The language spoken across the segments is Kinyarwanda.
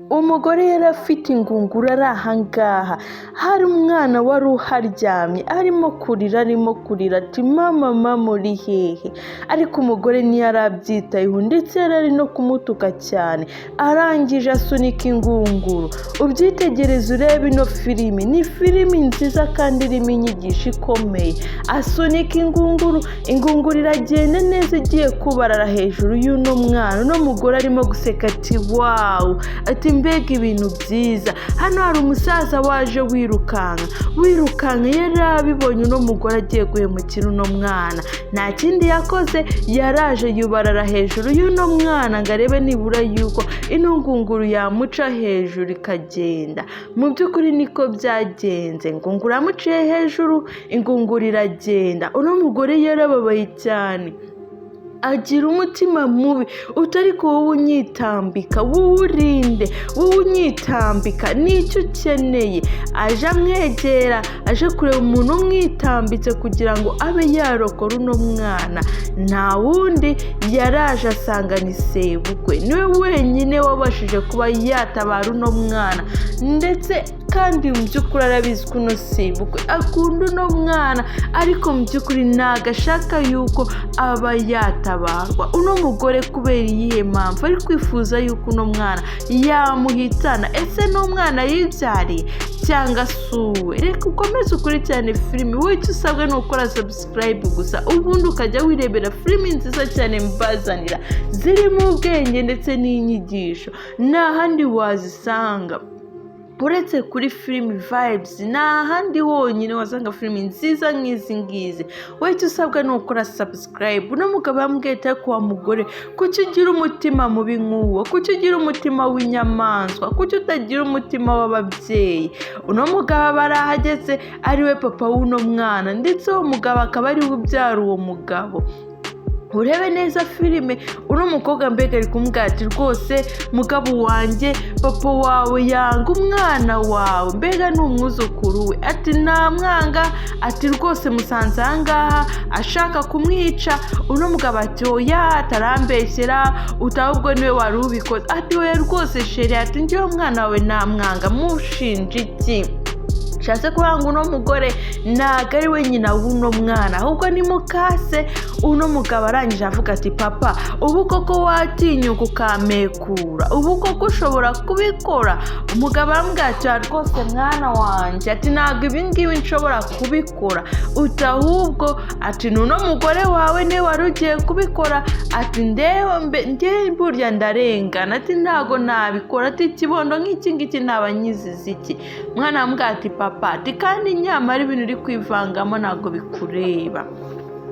Umugore yari afite ingunguru ari ahangaha, hari umwana wari uharyamye arimo kurira, arimo kurira ati: "Mama, mama, uri hehe?" Ariko umugore ntiyari abyitayeho, ndetse yari ari no kumutuka cyane. Arangije asunika ingunguru. Ubyitegereze, urebe ino filimi, ni filimi nziza kandi irimo inyigisho ikomeye. Asunika ingunguru, ingunguru iragenda neza, igiye kubarara hejuru y'uno mwana. Uno mugore arimo guseka ati: "Wow," ati: "Mbega ibintu byiza!" Hano hari umusaza waje wirukanka, wirukanka. Yari abibonye uno mugore agiye guhemukira uno mwana. Nta kindi yakoze, yaraje yubarara hejuru y'uno mwana ngo arebe nibura yuko ino ngunguru yamuca hejuru ikagenda. Mu by'ukuri niko byagenze, ingunguru yamuciye hejuru, ingunguru iragenda. Uno mugore yarababaye cyane, agira umutima mubi utari ko: "Wowe unyitambika, wowe urinde, wowe unyitambika, nicyo ukeneye?" Aje amwegera, aje kureba umuntu umwitambitse kugira ngo abe yarokora uno mwana. Nta wundi, yaraje asanga ni sebukwe, niwe wenyine wabashije kuba yatabara uno mwana. Ndetse kandi mu by'ukuri arabizi ko uno sebukwe akunda uno mwana, ariko mu by'ukuri ntabwo ashaka yuko aba yatabarwa. Uno mugore kubera iyihe mpamvu ari kwifuza yuko uno mwana yamuhitana? Ese ni umwana yibyariye cyangwa si uwe? Reka ukomeze ukurikirane filimi. Wowe icyo usabwa ni ukora subscribe gusa, ubundi ukajya wirebera filimi nziza cyane mbazanira, zirimo ubwenge ndetse n'inyigisho. Nta handi wazisanga uretse kuri Filimi Vibes, nta handi honyine wasanga filimi nziza nk'izi ngizi. Wowe icyo usabwa ni ukora subscribe. Uno mugabo yamubwiye ati: "Ariko wa mugore, kuki ugira umutima mubi nk'uwo? Kuki ugira umutima w'inyamaswa? Kuki utagira umutima w'ababyeyi?" Uno mugabo aba arahageze, ariwe papa w'uno mwana, ndetse uwo mugabo akaba ariwe ubyara uwo mugabo. Urebe neza filime. Uno mukobwa mbega ari kumubwira ati: "Rwose mugabo wanjye, papa wawe yanga umwana wawe, mbega ni umwuzukuru we." Ati: "Namwanga." Ati: "Rwose musanze ahangaha ashaka kumwica." Uno mugabo ati: "Oya, atarambeshyera, utahubwo niwe wari ubikoze." Ati: "Oya rwose chéri," ati: "Njyewe umwana wawe namwanga mushinja iki?" Nshatse kuvuga ngo uno mugore ntabwo ari we nyina w'uno mwana, ahubwo ni mukase. Uno mugabo arangije avuga ati: "Papa, ubu koko watinyuka ukamekura? Ubu koko ushobora kubikora?" Umugabo aramubwira ati: "Rwose mwana wanjye," ati: "ntabwo ibi ngibi nshobora kubikora." Uti ahubwo, ati: "Ni uno mugore wawe niwe wari ugiye kubikora." Ati: "Ndebe njye burya ndarengana," ati: "ntabwo nabikora," ati: "ikibondo nk'iki ngiki naba nyizize iki?" Mwana aramubwira ati: "Papa," ati: "kandi nyamara ibintu uri kwivangamo ntabwo bikureba."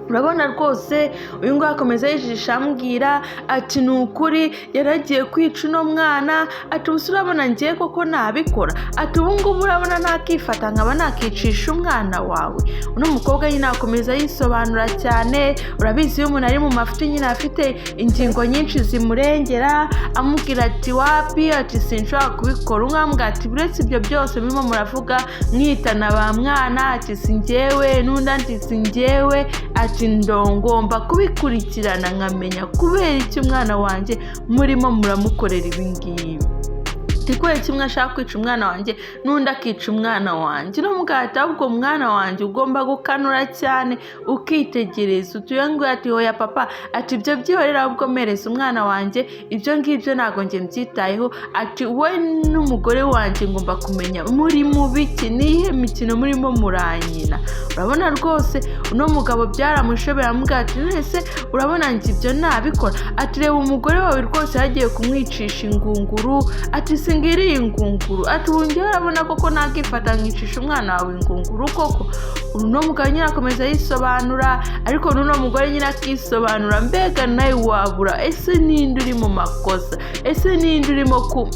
Urabona rwose uyu nguyu akomeza yijijisha, ambwira ati: "Ni ukuri yaragiye kwica uno mwana." Ati: "Ubu urabona ngiye koko nabikora?" Ati: "Ubu ngubu urabona nakifata nkaba nakicisha umwana wawe?" Uno mukobwa nyine akomeza yisobanura cyane. Urabizi, iyo umuntu ari mu mafuti nyine afite ingingo nyinshi zimurengera. Amubwira ati: "Wapi," ati: "sinshobora kubikora." Umwe amubwira ati: "Uretse ibyo byose murimo muravuga mwitana ba mwana," ati: "si njyewe," n'undi ati: "si njyewe." Ati: "Ngomba kubikurikirana nkamenya kubera iki umwana wanjye murimo muramukorera ibi ngibi." Ati: "Kubera kimwe ashaka kwica umwana wanjye, n'undi akica umwana wanjye?" Uno mugabo ati: "Ahubwo mwana wanjye, ugomba gukanura cyane, ukitegereza." Utuye nguyu ati: "Hoya papa," ati: "ibyo byihorera, ahubwo mpereza umwana wanjye, ibyo ngibyo ntabwo njye mbyitayeho." Ati: "We n'umugore wanjye ngomba kumenya muri mu biki, niyihe mikino murimo muranyina." Urabona rwose uno mugabo byaramushobera, aramubwira ati: "Nese urabona njye ibyo nabikora?" Ati: "Reba umugore wawe rwose yagiye kumwicisha ingunguru." Ati: "Singiriye ingunguru." Ati: "Ubu njyewe urabona koko nakifata nkicisha umwana wawe ingunguru koko?" Uno mugabo nyine akomeza yisobanura, ariko n'uno mugore nyine akisobanura. Mbega nawe wabura, ese ninde uri mu makosa? Ese ninde urimo ku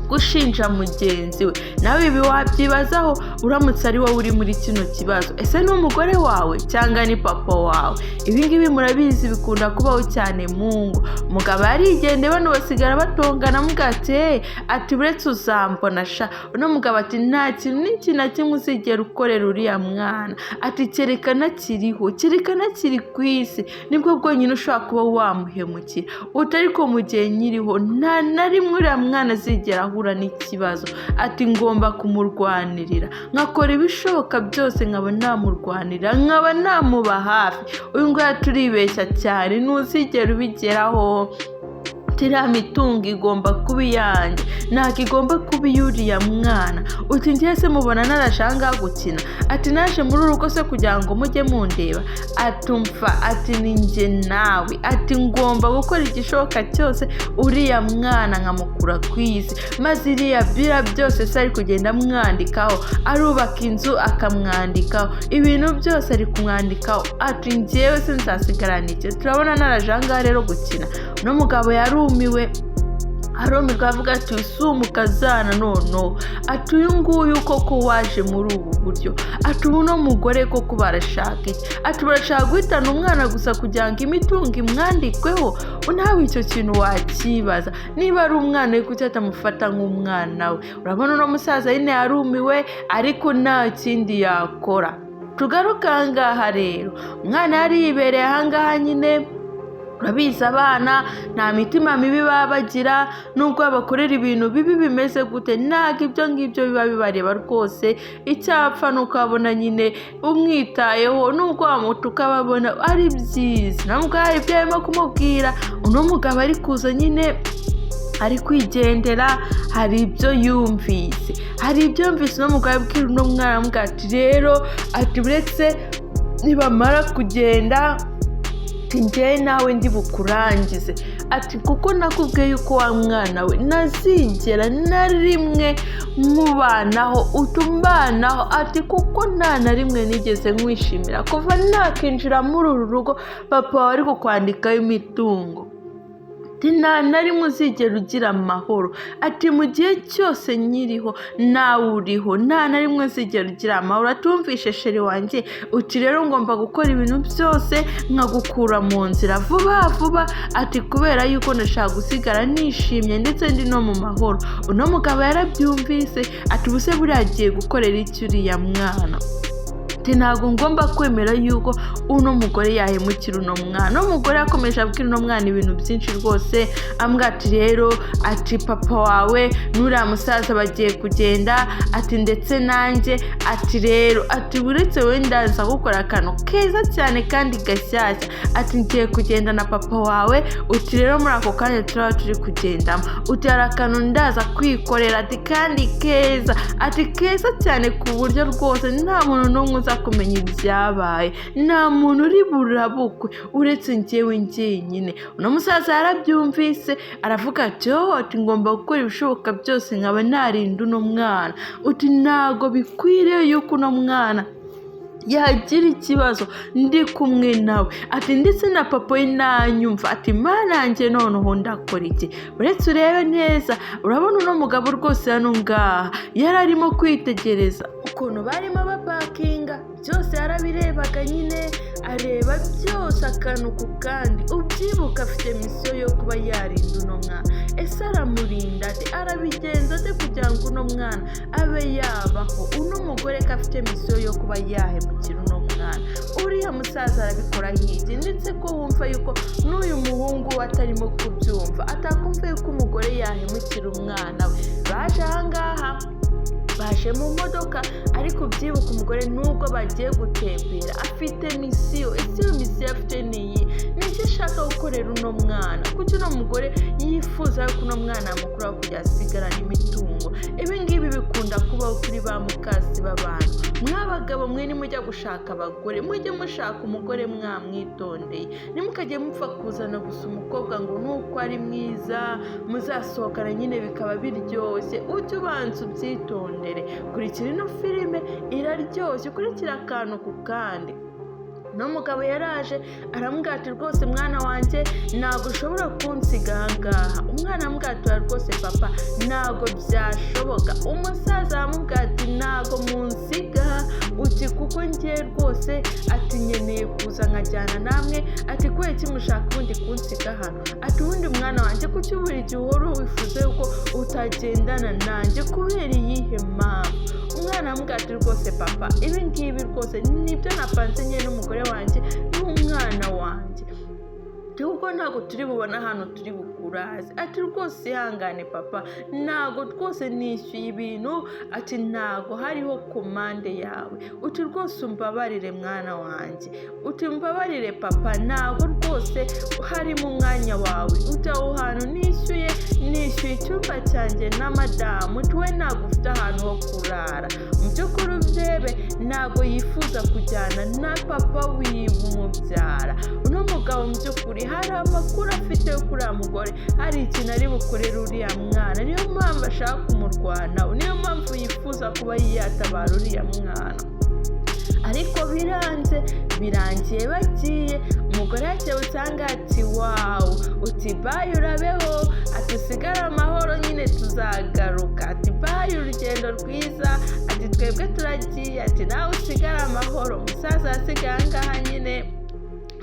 gushinja mugenzi we? Nawe ibi wabyibazaho uramutse ari wowe uri muri kino kibazo. Ese ni umugore wawe cyangwa ni papa wawe? Ibi ngibi murabizi bikunda kubaho cyane mu ngo. Umugabo yarigendeye, bano basigara batongana. Amuga ati: "Hey," ati: "buretse uzambona sha." Uno mugabo ati: "Nta kintu n'iki na kimwe uzigera ukorera uriya mwana," ati: "kereka nakiriho, kereka nakiri ku isi, nibwo bwonyine ushobora kuba wamuhemukira." Utari ko mu gihe nkiriho, nta na rimwe uriya mwana azigera ahura ahura n'ikibazo. Ati ngomba kumurwanirira, nkakora ibishoboka byose nkaba namurwanira, nkaba namuba hafi. Uyu nguyu turibeshya cyane, ntuzigera ubigeraho. Iriya mitungo igomba kuba iyanjye, ntabwo igomba kuba iy'uriya mwana. Uti ngiye se mubona narashanga gukina? Ati naje muri uru rugo se kugira ngo mujye mundeba? Atumva ati ni njye nawe. Ati ngomba gukora igishoboka cyose uriya mwana nkamukura ku isi, maze iriya bira byose se ari kugenda amwandikaho, arubaka inzu akamwandikaho, ibintu byose ari kumwandikaho. Ati njyewe se nzasigarana iki? Turabona naraje ahangaha rero gukina. Uno mugabo yarumiwe, arumirwa, avuga ati si umukazana noneho. Ati uyu nguyu koko waje muri ubu buryo? Ati ubu uno mugore koko barashaka iki? Ati barashaka guhitana umwana gusa kugira ngo imitungo imwandikweho. Nawe icyo kintu wakibaza, niba ari umwana we kuki atamufata nk'umwana we? Urabona uno musaza nyine yarumiwe, ariko nta kindi yakora. Tugaruke ahangaha rero, umwana yari yibereye ahangaha nyine. Urabizi abana nta mitima mibi baba bagira, nubwo babakorera ibintu bibi bimeze gute, ntabwo ibyo ngibyo biba bibareba rwose. Icyapfa ni uko babona nyine umwitayeho, nubwo wamutuka babona ari byiza. Nubwo hari ibyo arimo kumubwira, uno mugabo ari kuza nyine ari kwigendera, hari ibyo yumvise, hari ibyo yumvise. Uno mugabo abwira uno mwana, amubwira ati rero, ati uretse nibamara kugenda, ati njyewe nawe ndi bukurangize. Ati kuko nakubwiye yuko wa mwana we ntazigera na rimwe mubanaho, utumbanaho. Ati kuko nta na rimwe nigeze nkwishimira kuva nakinjira muri uru rugo, papa wawe ari kukwandikaho imitungo. Ati nta na rimwe uzigera ugira amahoro. Ati mu gihe cyose nkiriho nawe uriho, nta na rimwe uzigera ugira amahoro. Ati wumvishe chéri wanjye? Uti rero ngomba gukora ibintu byose nkagukura mu nzira vuba vuba. Ati kubera yuko ndashaka gusigara nishimye ndetse ndi no mu mahoro. Uno mugabo yarabyumvise, ati ubuse buriya agiye gukorera iki uriya mwana? Ati ntabwo ngomba kwemera yuko uno mugore yahemukira uno mwana. Uno mugore yakomeje abwira uno mwana ibintu byinshi rwose, ambwira ati rero, ati papa wawe n'uriya musaza bagiye kugenda, ati ndetse nanjye, ati rero, ati uretse wenda nza gukora akantu keza cyane kandi gashyashya. Ati ngiye kugenda na papa wawe. Uti rero muri ako kanya turaba turi kugendamo, uti hari akantu ndaza kwikorera, ati kandi keza, ati keza cyane ku buryo rwose nta muntu n'umwe uza kumenya ibyabaye, nta muntu uri burabukwe uretse njyewe njyenyine. Uno musaza yarabyumvise, aravuga ati oh, ati ngomba gukora ibishoboka byose nkaba narinda uno mwana. Uti ntago bikwiriye yuko uno mwana yagira ikibazo ndi kumwe nawe. Ati ndetse na papa we nanyumva. Ati mana yanjye, noneho ndakora iki? Uretse urebe neza, urabona uno mugabo rwose hano ngaha yari arimo kwitegereza ukuntu barimo bapakinga byose, yarabirebaga nyine, areba byose akantu ku kandi. Ubyibuka afite mission yo kuba yarinda uno mwana. Ese aramurinda ate? Arabigenza ate kugira ngo uno mwana abe yabaho? Uno mugore ko afite mission yo kuba yahemukira uno mwana, uriya musaza arabikora hirya, ndetse ko wumva yuko n'uyu muhungu we atarimo kubyumva, atakumva yuko umugore yahemukira umwana we. Baje ahangaha, baje mu modoka, ariko ubyibuka umugore nubwo bagiye gutembera afite mission. Ese iyo mission afite ni iyi? Ni icyo ashaka gukorera uno mwana? Kuki uno mugore yifuza yuko uno mwana mukuru kugira asigarane imitungo? Ibi ngibi bikunda kubaho kuri ba mukasi b'abantu. Mw'abagabo mwe, nimujya gushaka abagore, mujye mushaka umugore mwamwitondeye. Ntimukajye mupfa kuzana gusa umukobwa ngo nuko ari mwiza muzasohokana nyine bikaba biryoshye. Ujye ubanza ubyitondere. Kurikira ino filime, iraryoshye, ukurikira akantu ku kandi. N'umugabo yaraje aramubwira ati rwose mwana wanjye, ntabwo ushobora kunsiga ahangaha. Umwana aramubwira ati rwose papa, ntabwo byashoboka. Umusaza aramubwira ati ntabwo munsiga, uti kuko ngiye rwose, ati nkeneye kuza nkajyana namwe. Ati kubera iki mushaka ubundi kunsiga hano? Ati ubundi mwana wanjye, kuki buri gihe uhora wifuza yuko utagendana nanjye, kubera iyihe mpamvu? Umwana aramubwira ati rwose papa, ibi ngibi rwose nibyo napanze nyine n'umugore wanjye n'umwana wanjye. Kuko ntabwo turi bubone ahantu turi bukuraze. Ati rwose ihangane papa, ntabwo rwose nishyuye ibintu, ati ntabwo hariho komande yawe. Uti rwose umbabarire mwana wanjye, uti mbabarire papa, ntabwo rwose harimo umwanya wawe. Uti aho hantu nishyuye, nishyuye icyumba cyanjye na madamu, uti we ntabwo ufite ahantu ho kurara. Mu by'ukuri ubyebe ntabwo yifuza kujyana na papa wiwe umubyara. Uno mugabo mu by'ukuri hari amakuru afite yo kuri uriya mugore, hari ikintu ari bukorere uriya mwana, niyo mpamvu ashaka kumurwanaho, niyo mpamvu yifuza kuba yatabara uriya mwana. Ariko biranze, birangiye bagiye. Umugore yakebutse ahangaha ati wow, uti bye, urabeho, ati usigare amahoro nyine tuzagaruka, ati bye, urugendo rwiza, ati twebwe turagiye, ati nawe usigare amahoro. Umusaza yasigaye ahangaha nyine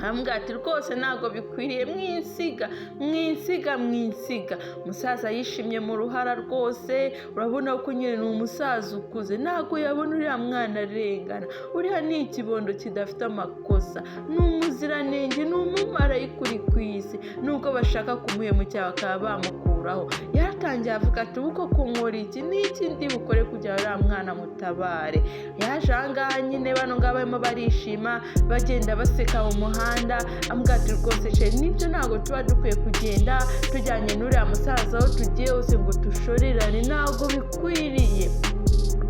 aramubwira ati rwose ntabwo bikwiriye, mwinsiga, mwinsiga, mwinsiga. Umusaza yishimye mu ruhara rwose, urabona ko nyine ni umusaza ukuze, ntabwo yabona uriya mwana arengana. Uriya ni ikibondo kidafite amakosa, ni umuziranenge, ni umumarayika uri ku isi, nubwo bashaka kumuhemukira bakaba bamukuraho. Yaratangiye avuga ati ubu koko nkora iki, n'iki ndi bukore kugira ngo uriya mwana mutabare? Yaje ahangaha nyine, bano ngaba barimo barishima, bagenda baseka mu muhanda. Amubwira ati rwose chéri, nibyo, ntabwo tuba dukwiye kugenda tujyanye n'uriya musaza aho tugiye hose ngo dushorerane, ntabwo bikwiriye.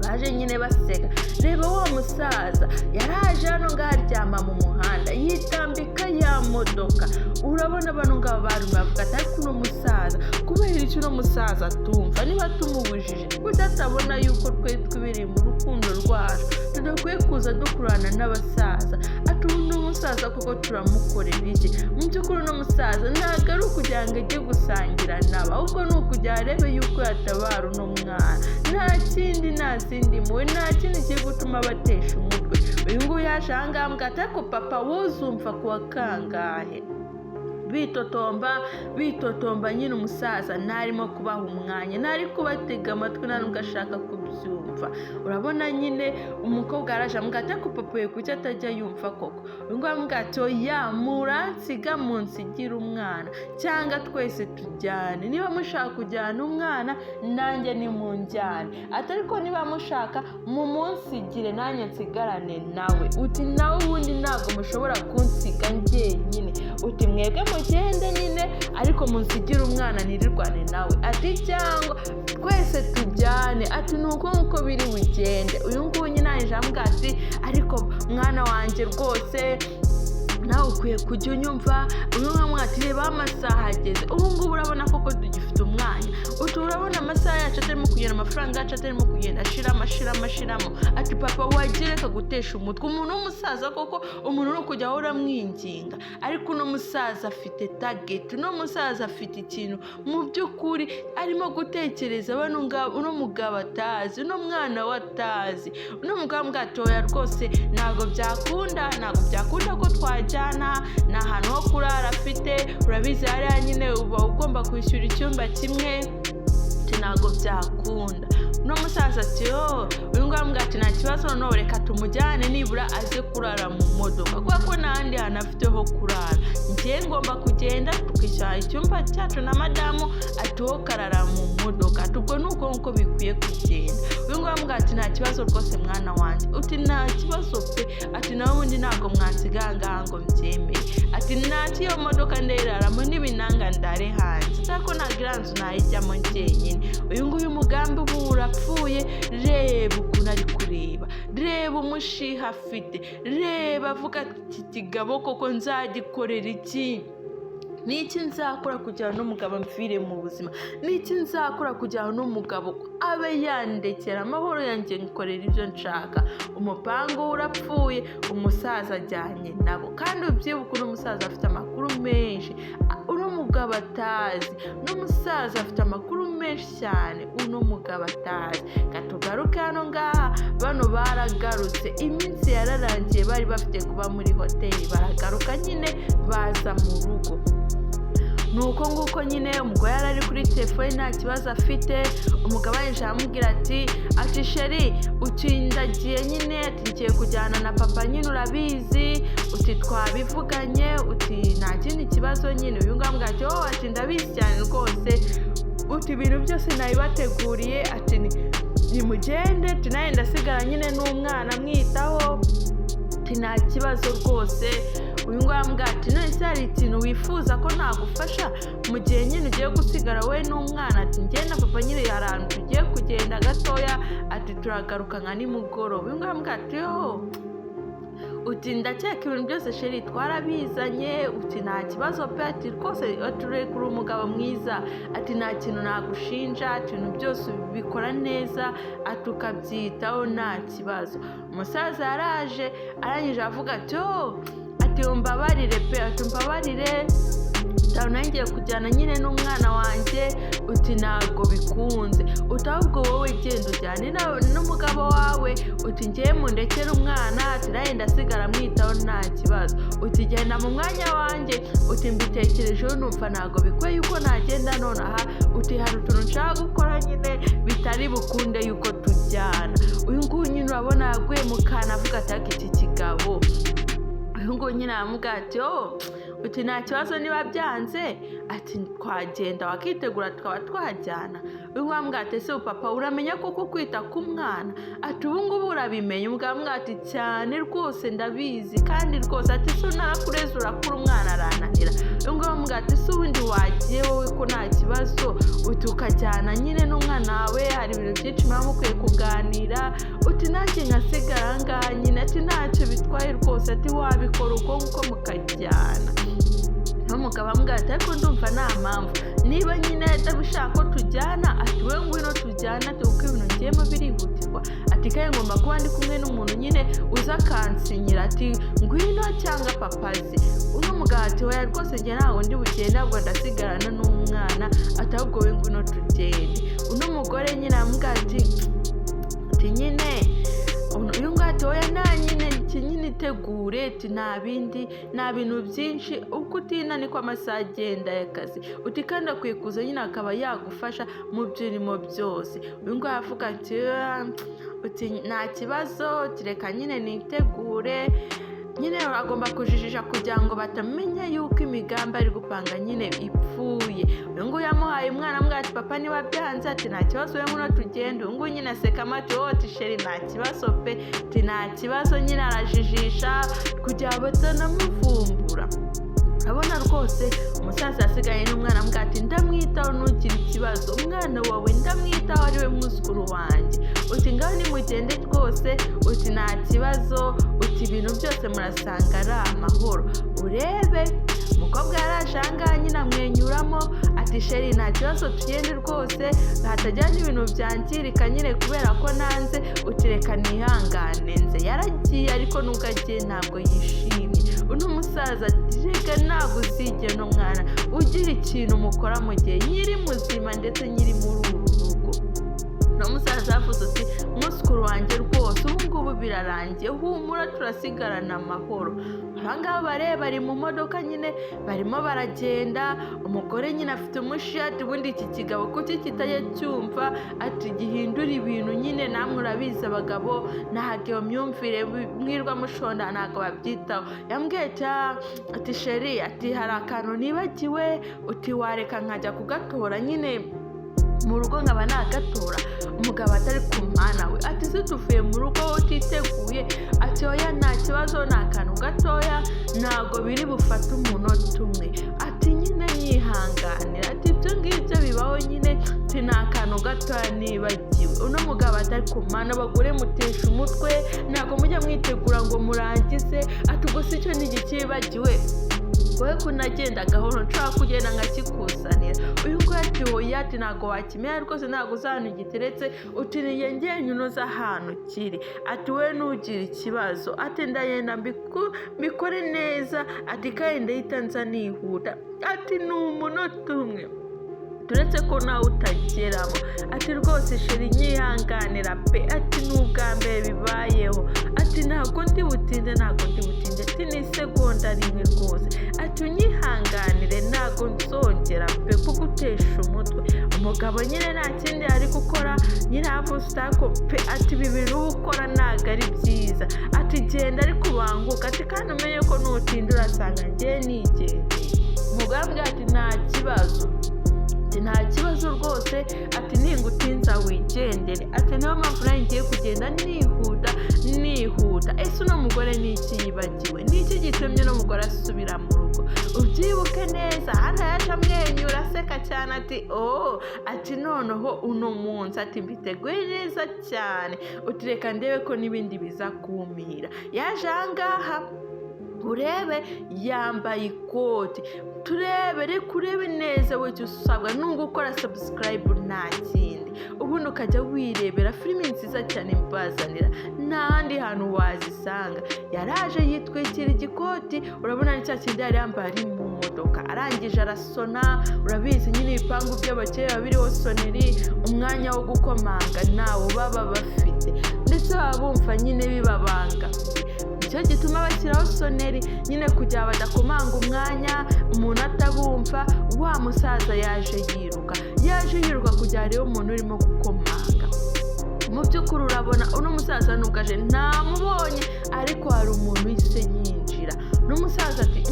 Baje nyine baseka. Reba wa musaza yaraje hano ngaha aryama mu muhanda, yitambika ya modoka. Urabona bano ngaba barumiwe, bavuga ati ariko uno musaza, kubera icyo uno musaza atumva? Niba tumubujije, kuko atabona yuko twe twibiriye mu rukundo rwacu tudakwiye kuza dukurana n'abasaza. Ati uno musaza koko turamukorera iki? Mu by'ukuri uno musaza ntabwo ari ukugira ngo ajye gusangira nabo, ahubwo ni ukugira arebe yuko yatabara uno mwana. Nta kindi, nta zindi mpuhwe, nta kindi kiri gutuma batesha umutwe. Uyu nguyu yaje aha ngaha ambwira ati ariko papa, wuzumva kuwa kangahe? Bitotomba, bitotomba nyine. Umusaza ntarimo kubaha umwanya, ntari kubatega amatwi, nta nubwo ashaka kubyumva. Urabona nyine umukobwa yaraje amubwira ati ariko papa we kuki atajya yumva koko? Uyu nguyu amubwira ati oya, muransiga, munsigire umwana cyangwa twese tujyane. Niba mushaka kujyana umwana nanjye nimunjyane, ati ariko niba mushaka mumunsigire nanjye nsigarane nawe. Uti nawe ubundi ntabwo mushobora kunsiga njyenyine. Uti mwebwe mugende nyine, ariko munsigire umwana nirirwane nawe. Ati cyangwa twese tujyane. Ati ni uko nguko biri bugende. Uyu nguyu nyine yaje amubwira ati ariko mwana wanjye rwose nawe ukwiye kujya unyumva. Uyu nguyu ati reba aho amasaha ageze ubu ngubu, urabona koko tugifite umwanya? Utu urabona amasaha yacu atarimo kugenda, amafaranga yacu atarimo kugenda ashiramo, ashiramo, ashiramo. Ati papa wagiye reka gutesha umutwe umuntu w'umusaza koko, umuntu uri kujya ahora amwinginga. Ariko uno musaza afite target, uno musaza afite ikintu mu by'ukuri arimo gutekereza bano ngabo, uno mugabo atazi, uno mwana we atazi. Uno mugabo mbwatoya rwose ntabwo byakunda, ntabwo byakunda ko twajyana, ni ahantu ho kurara afite. Urabizi hariya nyine uba ugomba kwishyura icyumba kimwe, ati ntabwo byakunda. Uno musaza ati yo, uyu nguyu amubwira ati nta kibazo, noneho reka tumujyane nibura aze kurara mu modoka, kubera ko nta handi hantu afite ho kurara. Njye ngomba kugenda tukishyura icyumba cyacu na madamu, ati wowe ukarara mu modoka. Ati ubwo ni uko nguko bikwiye kugenda. Uyu nguyu amubwira ati nta kibazo rwose mwana wanjye, uti nta kibazo pe. Ati nawe ubundi ntabwo mwansiga aha ngaha ngo mbyemere. Ati ntacyo, iyo modoka ndayiraramo, n'ibinanga ndare hanze, ariko ntabwo iriya nzu nayijyamo njyenyine. Uyu nguyu umugambi ubu urapfuye. Reba ukuntu ari kureba, reba umushiha afite, reba avuga ati iki kigabo koko nzagikorera iki? Ni iki nzakora kugira ngo n'umugabo amvire mu buzima? Ni iki nzakora kugira ngo n'umugabo abe yandekera amahoro yanjye nkorera ibyo nshaka? Umupangu we urapfuye, umusaza ajyanye nabo. Kandi ubyibuke, uno musaza afite amakuru menshi uno mugabo atazi. Uno musaza afite amakuru menshi cyane uno mugabo atazi. Katugaruke hano ngaha, bano baragarutse, iminsi yararangiye bari bafite kuba muri hoteli, baragaruka nyine baza mu rugo. Ni uko nguko nyine umugore yari ari kuri telefone, nta kibazo afite. Umugabo arangije aramubwira ati: "Chéri," uti, "ndagiye nyine," ati, "ngiye kujyana na papa nyine, urabizi," uti, "twabivuganye," uti, "nta kindi kibazo nyine." Uyu nguyu aramubwira ati: "Oh," ati, "ndabizi cyane rwose," uti, "ibintu byose nabibateguriye," ati, "nimugende," ati, "nawe ndasigara nyine n'umwana mwitaho," ati, "nta kibazo rwose." Uyu nguyu aramubwira ati: "None se hari ikintu wifuza ko nagufasha mu gihe nyine ugiye gusigara wowe n'umwana?" Ati: "Njye na papa nyine hari ahantu tugiye kugenda gatoya," ati, "turagaruka nka nimugoroba." Uyu nguyu aramubwira ati: "Yo," uti, "ndakeka ibintu byose, chéri, twarabizanye," uti, "nta kibazo pe," ati, "rwose uri umugabo mwiza," ati, "nta kintu nagushinja," ati, "ibintu byose ubikora neza," ati, "ukabyitaho nta kibazo." Umusaza yaraje, arangije avuga ati: "Oh," ati, "umbabarire pe," ati, "umbabarire, nanjye ngiye kujyana nyine n'umwana wanjye," uti, "ntabwo bikunze," uti, "ahubwo wowe genda ujyane n'umugabo wawe," uti, "ngiye mundekere umwana," ati, "nanjye ndasigara amwitaho nta kibazo," uti, "genda mu mwanya wanjye," uti, "mbitekerejeho numva ntabwo bikwiye yuko nagenda nonaha," uti, "hari utuntu nshaka gukora nyine bitari bukunde yuko tujyana." Uyu nguyu nyine urabona yaguye mu kantu, avuga ati: "Ariko iki kigabo." Uyu nguyu nyine aramubwira ati: "Oh," uti, "nta kibazo, niba byanze," ati, "twagenda wakitegura tukaba twajyana." Uyu nguyu aramubwira ati: "Ese papa, uramenya koko kwita ku mwana?" Ati: "Ubu ngubu urabimenya?" Umugabo aramubwira ati: "Cyane rwose, ndabizi kandi rwose." Ati: "Se narakureze urakura, umwana arananira?" Uyu nguyu aramubwira ati: "Se ubundi wagiye wowe ko nta kibazo?" Uti: "Ukajyana nyine n'umwana wawe, hari ibintu byinshi muba mukwiye kuganira," uti, "nanjye nkasigara aha ngaha nyine." Ati: "Ntacyo bitwaye rwose," ati, "wabikora uko nguko mukajyana." N'umugabo amubwira ati: "Ariko ndumva nta mpamvu, niba nyine atabishaka ko tujyana," ati, "we ngwino tujyana," ati, "kuko ibintu ngiyemo birihutirwa," ati, "kandi ngomba kuba ndi kumwe n'umuntu nyine uza akansinyira," ati, "ngwino cyangwa papazi." Uno mugabo ati: "Oya rwose, njye ntabwo ndi bugende, ntabwo ndasigarana n'umwana," ati, "ahubwo we ngwino tugende." Uno mugore nyine aramubwira ati nyine, uyu nguyu ati: "Oya, nta nyine iki nyine, itegure," ati, "nta bindi, nta bintu byinshi, uko utinda niko amasaha agenda y'akazi," uti, "kandi akwiye kuza nyine akaba yagufasha mu byo urimo byose." Uyu nguyu aravuga ati: uti, "Nta kibazo, reka nyine nitegure." Nyine agomba kujijisha kugira ngo batamenya yuko imigambi ari gupanga nyine ipfuye. Uyu nguyu yamuhaye umwana, amubwira ati: "Papa niba byanze," ati, "nta kibazo, we ngwino tugende." Uyu nguyu nyine asekamo ati: "Wowe," ati, "chéri, nta kibazo pe," ati, "nta kibazo." Nyine arajijisha kugira ngo batanamuvumbura. Urabona rwose umusaza yasigaye n'umwana, amubwira ati: "Ndamwitaho, ntugire ikibazo, umwana wawe ndamwitaho, ari we mwuzukuru wanjye." Uti: "Ngaho nimugende rwose," uti, "nta kibazo," uti, "ibintu byose murasanga ari amahoro." Urebe umukobwa yaraje aha ngaha nyine amwenyuramo ati: "Chéri, nta kibazo, tugende rwose, hatagira n'ibintu byangirika nyine kubera ko nanze," uti, "reka nihangane nze." Yaragiye, ariko nubwo agiye ntabwo yishimye. Uno musaza ati: "Reka, ntabwo uzigera uno mwana ugira ikintu mukora mu gihe nyiri muzima ndetse nyiri muri uru rugo." Uno musaza yavuze uti: "Mwuzukuru wanjye rwose, ubu ngubu birarangiye, humura, turasigarana amahoro." Abangaba bareba bari mu modoka nyine, barimo baragenda. Umugore nyine afite umushiha ati: "Ubundi iki kigabo kuki kitajya cyumva?" Ati: "Gihindura ibintu nyine." Namwe urabizi, abagabo ntabwo iyo myumvire mwirwa mushonda, ntabwo babyitaho. Yambwiye ati: "Chéri," ati, "hari akantu nibagiwe," uti, "wareka nkajya kugatora nyine mu rugo nkaba nagatora?" Umugabo atari ku mwana we, ati: "Se tuvuye mu rugo utiteguye?" Ati: "Oya, nta kibazo, ni akantu gatoya, ntabwo biri bufate umunota umwe." Ati: "Nyine nyihanganira," ati, "ibyo ngibyo bibaho nyine," ati, "ni akantu gatoya nibagiwe." Uno mugabo atari ku mwana, abagore mutesha umutwe, ntabwo mujya mwitegura ngo murangize. Ati: "Ubwo si cyo ni ikibagiwe wowe ko unagenda gahoro, nshobora kugenda nkakikuzanira?" Uyu nguyu ati: "Oya," ati, "ntabwo wakimenya rwose, ntabwo uzi ahantu giteretse," uti, "ni njye unoze ahantu kiri." Ati: "We ntugire ikibazo," ati, "ndagenda mbikore neza," ati, "kandi ndahita nza nihuta," ati, "ni umunota umwe turetse ko nawe utageramo." Ati: "Rwose chéri, nyihanganira pe," ati, "ni ubwa mbere bibayeho," ati, "ntabwo ndi butinde, ntabwo ndi butinde." Ati ni isegonda rimwe rwose. Ati unyihanganire, ntago nzongera pe kugutesha umutwe. Umugabo nyine nta kindi ari gukora nyine, avuze ko pe, ati ibi bintu uba ukora ntabwo ari byiza. Ati genda ariko ubanguka. Ati kandi umenye ko nutinda urasanga njye nigendeye. Umugore aramubwira ati nta kibazo, ati nta kibazo rwose, ati ningutinza wigendere. Ati niyo mpamvu nawe ngiye kugenda nihuta nihuta. Ese uno mugore ni iki yibagiwe? Ni iki gitumye uno mugore asubira mu rugo? Ubyibuke neza, hano yaje amwenyura, aseka cyane, ati oh, ati noneho uno munsi, ati mbiteguye neza cyane. Uti reka ndebe ko n'ibindi biza kumira. Yaje ahangaha, urebe yambaye ikoti. Turebe, reka urebe neza. We icyo usabwa ni ugukora subscribe, nta kindi, ubundi ukajya wirebera filimi nziza cyane mbazanira, nta handi hantu wazisanga. Yaraje yitwikira igikoti, urabona ni cya kindi yari yambaye ari mu modoka. Arangije arasona. Urabizi nyine ibipangu by'abakire biba biriho sonnerie, umwanya wo gukomanga ntawo baba bafite, ndetse baba bumva nyine bibabangamiye. Nicyo gituma bashyiraho sonnerie nyine kugira badakomanga umwanya umuntu atabumva. Wa musaza yaje yiruka, yaje yiruka kugira arebe umuntu urimo gukomanga. Mu by'ukuri urabona uno musaza nubwo aje ntamubonye, ariko hari umuntu uhise yinjira. N'umusaza ati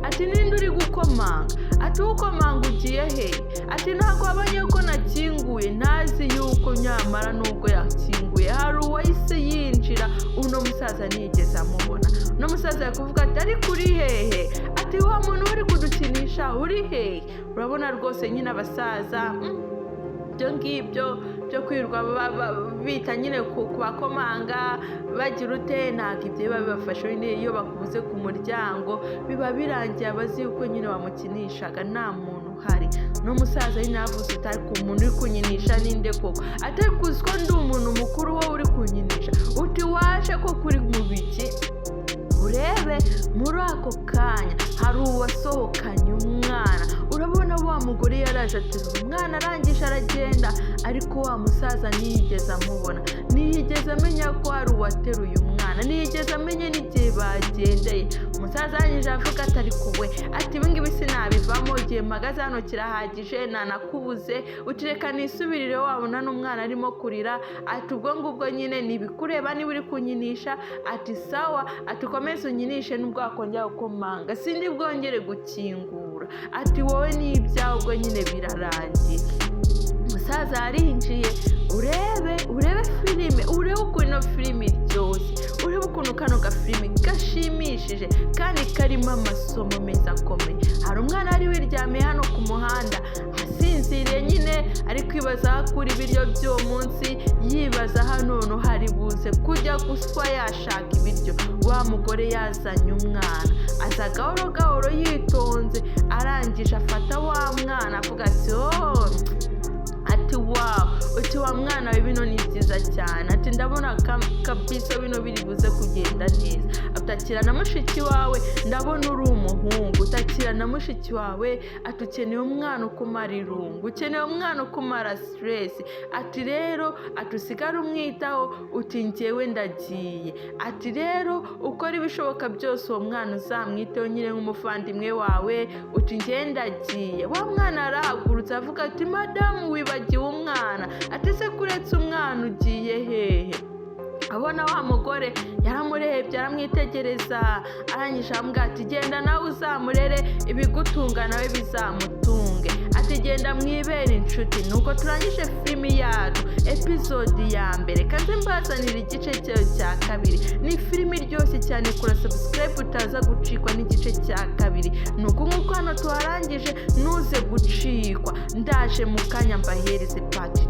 ati ninde uri gukomanga?" Ati ukomanga ugiye he?" Ati ntabwo wabonye ko nakinguye?" Ntazi yuko nyamara nubwo yakinguye hari uwahise yinjira, uno musaza ntiyigeze amubona. Uno musaza ari kuvuga ati ariko uri hehe? Ati wa muntu uri kudukinisha, uri hehe? Urabona rwose nyine abasaza, ibyo ngibyo byo kwirirwa bita nyine ku bakomanga bagira ute, ntabwo ibyo biba bibafasha nyine. Iyo bakubuze ku muryango biba birangiye, abazi yuko nyine wamukinishaga nta muntu uhari. N'umusaza nyine yavuze uti ariko umuntu uri kunyinisha ninde koko? Atari kuzi ko ndi umuntu mukuru, wowe uri kunyinisha? Uti waje koko uri mu biki? Urebe muri ako kanya hari uwasohokanye umwana. Urabona wa mugore yaraje aterura umwana, arangije aragenda, ariko wa musaza ntiyigeze amubona, ntiyigeze amenya ko hari uwateruye umwana, ntiyigeze amenya n'igihe bagendeye. Umusaza arangije avuga ati ariko we, ati ibi ngibi sinabivamo, igihe mpagaze hano kirahagije, nanakubuze. Uti reka nisubirire, wabona n'umwana arimo kurira. Ati ubwo ngubwo nyine ntibikureba niba uri kunyinisha. Ati sawa, ati ukomeze unyinishe, nubwo wakongera gukomanga sindi bwongere gukingura. Ati wowe n'ibyawe ubwo nyine birarangiye. Umusaza yarinjiye. Urebe, urebe filime, urebe ukuntu ino filime iryoshye, urebe ukuntu kano gafilime gashimishije kandi karimo amasomo meza akomeye. Hari umwana wari wiryamiye hano ku muhanda asinziriye nyine, ari kwibaza aho akura ibiryo by'uwo munsi, yibaza hano hari buze kujya guswa yashaka ibiryo. Wa mugore yazanye umwana, aza gahoro gahoro yitonze, arangije afata wa mwana, avuga ati oh, ati wow, uti wa mwana we, bino ni byiza cyane. Ati ndabona kabisa bino biri buze kugenda neza. Utakira na mushiki wawe, ndabona uri umuhungu, utakira na mushiki wawe. Ati ukeneye umwana ukumara irungu, ukeneye umwana ukumara stress. Ati rero, ati usigare umwitaho, uti njyewe ndagiye. Ati rero ukora ibishoboka byose uwo mwana uzamwiteho nyine nk'umuvandimwe wawe, uti njyewe ndagiye. Wa mwana arahagurutse, avuga ati madamu, wibagiwe umwana. Ati se kuretse umwana ugiye hehe? Abona wa mugore yaramurebye, aramwitegereza, arangije aramubwira ati genda nawe uzamurere, ibigutunga nawe bizamutunge. Ati genda mwibere inshuti. Nuko turangije filimi yacu, episode ya mbere, kandi mbazanira igice cyayo cya kabiri. Ni filimi iryoshye cyane. Kora subscribe utaza gucikwa n'igice cya kabiri. Nuko nk'uko hano tuharangije, ntuze gucikwa, ndaje mu kanya mbahereze part.